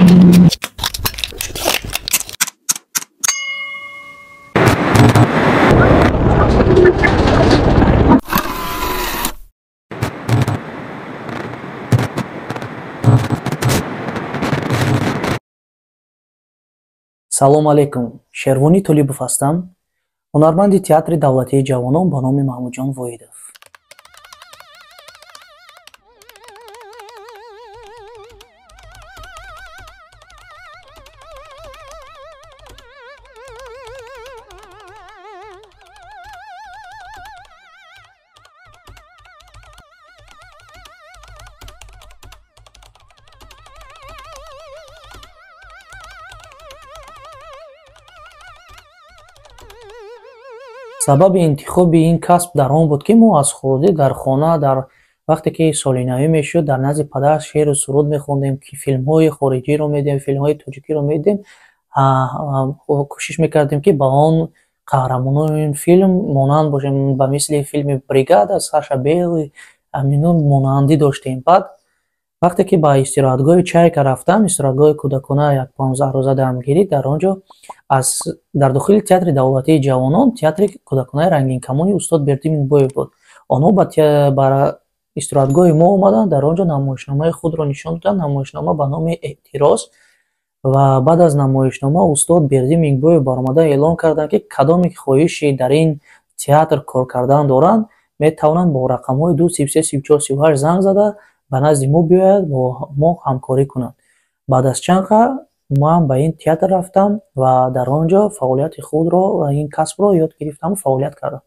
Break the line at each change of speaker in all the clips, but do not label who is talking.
Салом алейкум, Шервонӣ Толибов ҳастам, ҳунарманди Театри давлатии ҷавонон ба номи Маҳмудҷон Воҳидов. Сабаби интихоби ин касб дар он буд, ки мо аз хурдӣ дар хона, дар вақте ки соли навӣ мешуд, дар назди падар шеъру суруд мехондем, ки филмҳои хориҷиро медидем, филмҳои тоҷикиро медидем, кӯшиш мекардем, ки ба он қаҳрамонони ин филм монанд бошем. Ба мисли филми «Бригада», Саша Белый, ҳамино монандӣ доштем. Баъд вақте ки ба истироҳатгоҳи «Чайка» рафтам, истироҳатгоҳи кӯдакона, як 15 рӯза дамгирӣ, дар он ҷо аз дар дохили Театри давлатии ҷавонон театри кӯдаконаи рангинкамони устод Бердӣ Минбоев буд. Онҳо ба истироҳатгоҳи мо омаданд, дар он ҷо намоишномаи худро нишон доданд, намоишнома ба номи «Эътироз». Ва баъд аз намоишнома устод Бердӣ Минбоев баромада эълон карданд, ки кадоме ки хоҳиши дар ин театр кор кардан доранд, метавонанд бо рақамҳои 2 33 34 38 занг зада, ба назди мо биёяд, бо мо ҳамкорӣ кунанд. Баъд аз чанд қадр ман ба ин театр рафтам ва дар он ҷо фаъолияти худро ва ин касбро ёд гирифтаму фаъолият кардам.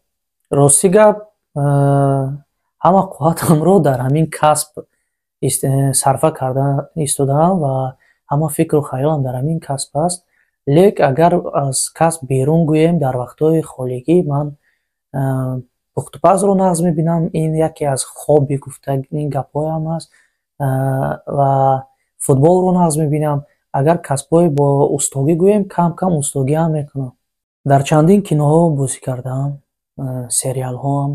Рости гап, ҳама қувватамро дар ҳамин касб сарфа карда истодаам ва ҳама фикру хаёлам дар ҳамин касб аст. Лек агар аз касб берун гӯем, дар вақтҳои холигӣ ман пухтупазро нағз мебинам. Ин яке аз хобби гуфта ин гапҳоям аст ва футболро нағз мебинам. Агар касбҳои бо устогӣ гӯем, кам кам устогиам мекунам. Дар чандин киноҳо бозӣ кардаам, сериалҳоам.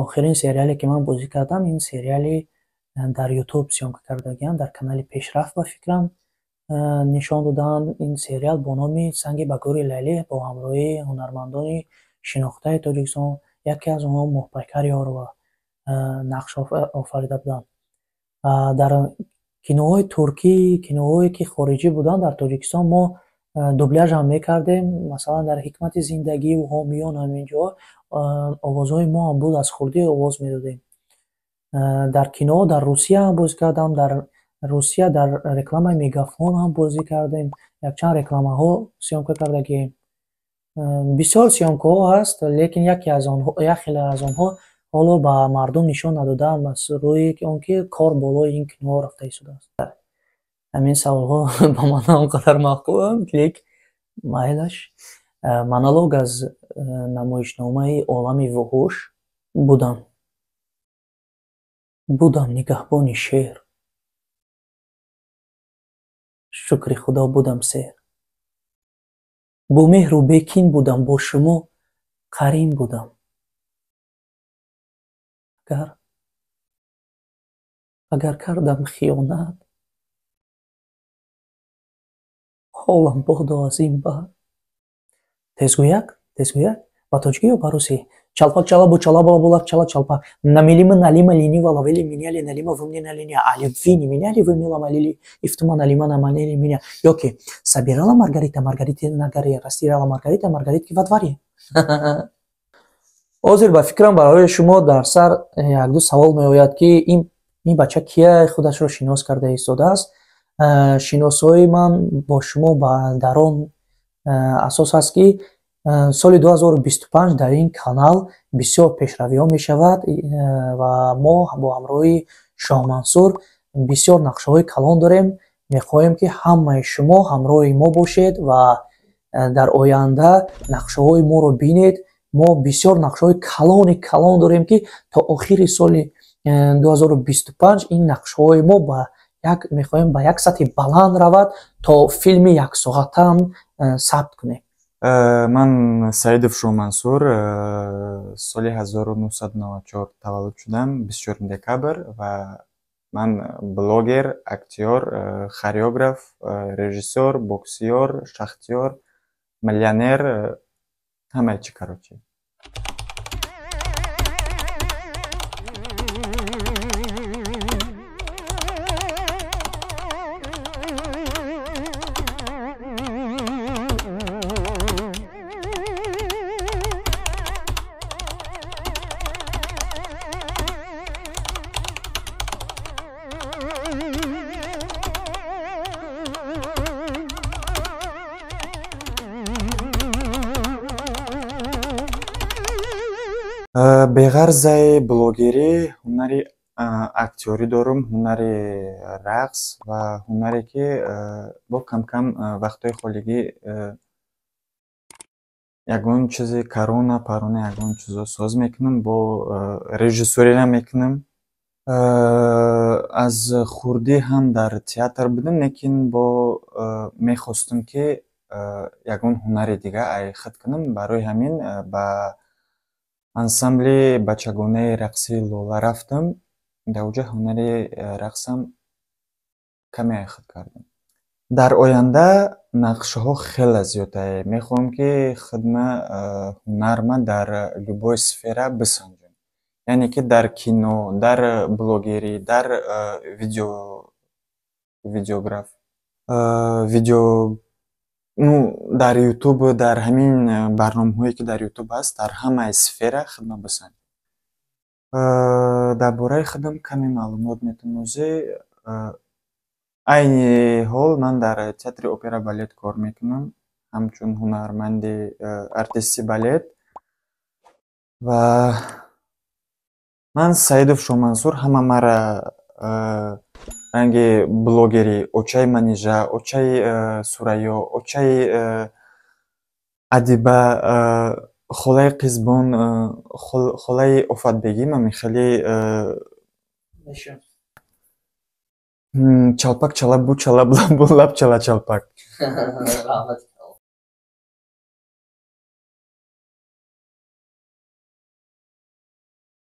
Охирин сериале, ки ман бозӣ кардам, ин сериали дар Ютуб съёмка кардагиам, дар канали «Пешрафт», ба фикрам, нишон додаанд. Ин сериал бо номи «Санги ба гӯри Лайлӣ», бо ҳамроҳии ҳунармандони шинохтаи Тоҷикистон, яке аз онҳо Моҳпайкар Ёрова, нақш офарида буданд. Дар киноҳои туркӣ, киноҳое ки хориҷӣ буданд, дар Тоҷикистон мо дубляжам мекардем. Масалан, дар «Ҳикмати зиндагиву» «Ҳомиён», ҳамин ҷо овозҳои мо ҳам буд, аз хурдӣ овоз медодем. Дар киноҳо дар Русия ҳам бозӣ кардам. Дар Русия дар рекламаи «Мегафон» ҳам бозӣ кардем, якчанд рекламаҳо съёмка кардагием. Бисёр съёмкаҳо ҳаст, лекин яке аз онҳо, як хеле аз онҳо ҳоло ба мардум нишон надодаам, аз рӯи он ки кор болои ин киноҳо рафта истодааст. Ҳамин саволҳо ба ман он қадар маъқуланд, лек майлаш. Монолог аз намоишномаи «Олами вуҳуш». Будам, будам нигаҳбони шер, шукри Худо, будам сер, бо меҳру бекин будам, бо шумо қарин будам. Агар кардам хиёнат, ҳолам бодо аз ин бад. Тезгӯяк, тезгӯяк, ба тоҷикӣ ё ба русӣ? Чалпак чалабу чалабала булак чала чалпак. Намелима налима ленива ловили меняли налима вы мне налиня. А любви не меняли вы мило молили и в туман налима наманили меня. Ёки собирала Маргарита маргариты на горе, растирала Маргарита маргаритки во дворе. Ҳозир ба фикрам, барои шумо дар сар якду савол меояд, ки ин бача кия, худашро шинос карда истодааст. Шиносоии ман бо шумо дар он асос аст, ки соли 2025 дар ин канал бисёр пешравиҳо мешавад ва мо бо ҳамроҳии Шоҳмансур бисёр нақшаҳои калон дорем. Мехоҳем, ки ҳамаи шумо ҳамроҳи мо бошед ва дар оянда нақшаҳои моро бинед. Мо бисёр нақшаҳои калони калон дорем, ки то охири соли 2025 ин нақшаҳои мо ба як мехоҳем ба як сатҳи баланд равад, то филми яксоатаам сабт кунем.
Ман Саидов Шоҳмансур, соли 1994 таваллуд шудам, 24 декабр, ва Ман блогер, актёр, хореограф, режиссёр, боксёр, шахтёр, миллионер, ҳамаи чӣ, короче. Беғарзаи блогерӣ ҳунари актёрӣ дорум, ҳунари рақс ва ҳунаре, ки бо кам-кам вақтҳои холигӣ ягон чизи корона парона, ягон чизо соз мекунам, бо режиссуриро мекунам. Аз хурдӣ ҳам дар театр будам, лекин бо мехостам, ки ягон ҳунари дига айхат кунам. Барои ҳамин ба ансамбли бачагонаи рақсии Лола рафтам. Дар оҷа ҳунари рақсам каме айхат кардам. Дар оянда нақшаҳо хеле зиёдае. Мехоҳам, ки хидма, ҳунарма дар любой сфера бисанҷам, яъне ки дар кино, дар блогерӣ, дар видеограф, видео, ну, дар Ютуб, дар ҳамин барномаҳое, ки дар Ютуб ҳаст, дар ҳамаи сфера хидма бисанҷам. Дар бораи худам каме маълумот метавонозӣ. Айни ҳол ман дар театри опера балет кор мекунам ҳамчун ҳунарманди артисти балет. Ва ман Саидов Шомансур, ҳама мара ранги блогери очаи Манижа, очаи Сурайё, очаи Адиба, холаи Қизбон, холаи Офатбегӣ, ман хеле чалпак, чалабу, чалаб, лабу, лаб, чала, чалпак.
Раҳмат.